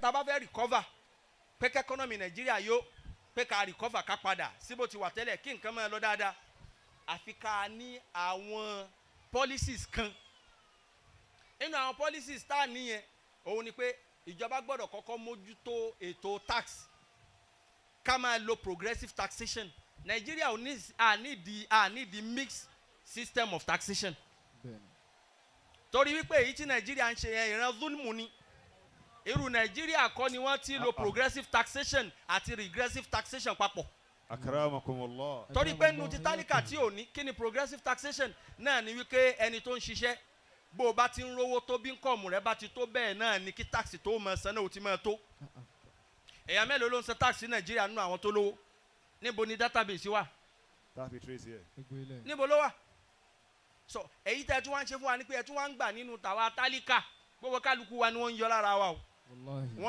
Tá a bá fẹ́ recover, pé kí economy Nàìjíríà yó, pé ká recover, ká padà sí bó ti wà tẹ́lẹ̀, kí nǹkan máa lọ dáadáa, àfi ká ní àwọn policies kan. Nínú àwọn policies tá a níyẹn, òun ni pé ìjọba gbọ́dọ̀ kọ́kọ́ mójútó ètò tax, ká máa lo progressive taxation. Nàìjíríà ò ní a ní the mixed system of taxation, torí wípé èyí tí Nàìjíríà ń ṣe yẹn, ìran zulmu ni. Irú Nàìjíríà kọ́ ni wọ́n ti lo progressive taxation àti regressive taxation papọ̀. Akramakumullah. Torí pé nínú ti tálíkà tí ò ní, kí ni progressive taxation náà? Ni wípé ẹni tó ń ṣiṣẹ́, bó o bá ti ń rówó tó, bí income rẹ bá ti tó, bẹ́ẹ̀ náà ni kí tax tó máa san náà ó ti máa tó. Èèyàn mélòó ló ń san tax ní Nàìjíríà nínú àwọn tó lówó? Níbo ni database wà? Tàbí trace here. Níbo ló wà? So èyí tẹ́ ẹ tún wá ń ṣe fún wa ni pé ẹ tún wá ń gbà nínú tàwa tálíkà. Gbogbo kálukú wa ni wọ́n ń yọ lára wa o. Wallahi. Wọ́n